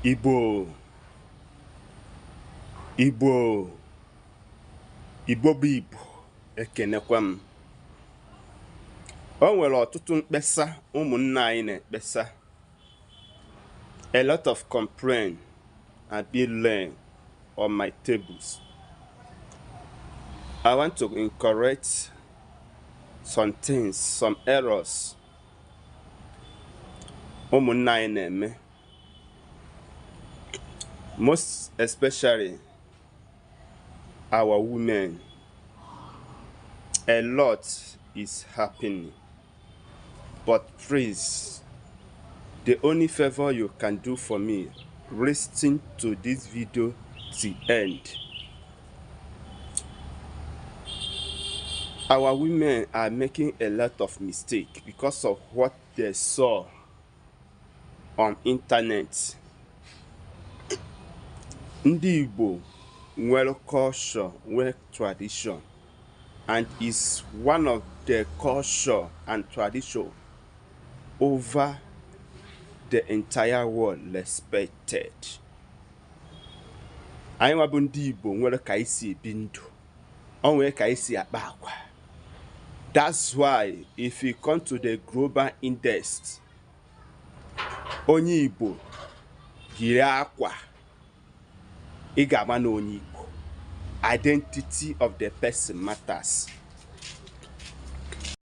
Igbo, Igbo, Igbo bụ Igbo, ekenekwa m. O nwere ọtụtụ mkpesa ụmụnne anyị na-ekpesa. A lot of complaint are being laid on my tables. I want to correct some things, some errors ụmụnne anyị na-eme. Most especially our women. A lot is happening. But please, the only favor you can do for me, listen to this video to end. Our women are making a lot of mistake because of what they saw on internet. Ndị Igbo nwere culture, nwere tradition, and is one of the culture and tradition over the entire world respected. Anyị nwa bụ ndị Igbo nwere ka anyị si ebi ndụ, o nwere ka anyị si akpa agwa. That's why if you come to the global index, onye Igbo yiri akwa, ị ga-ama na onye Igbo. Identity of the person matters.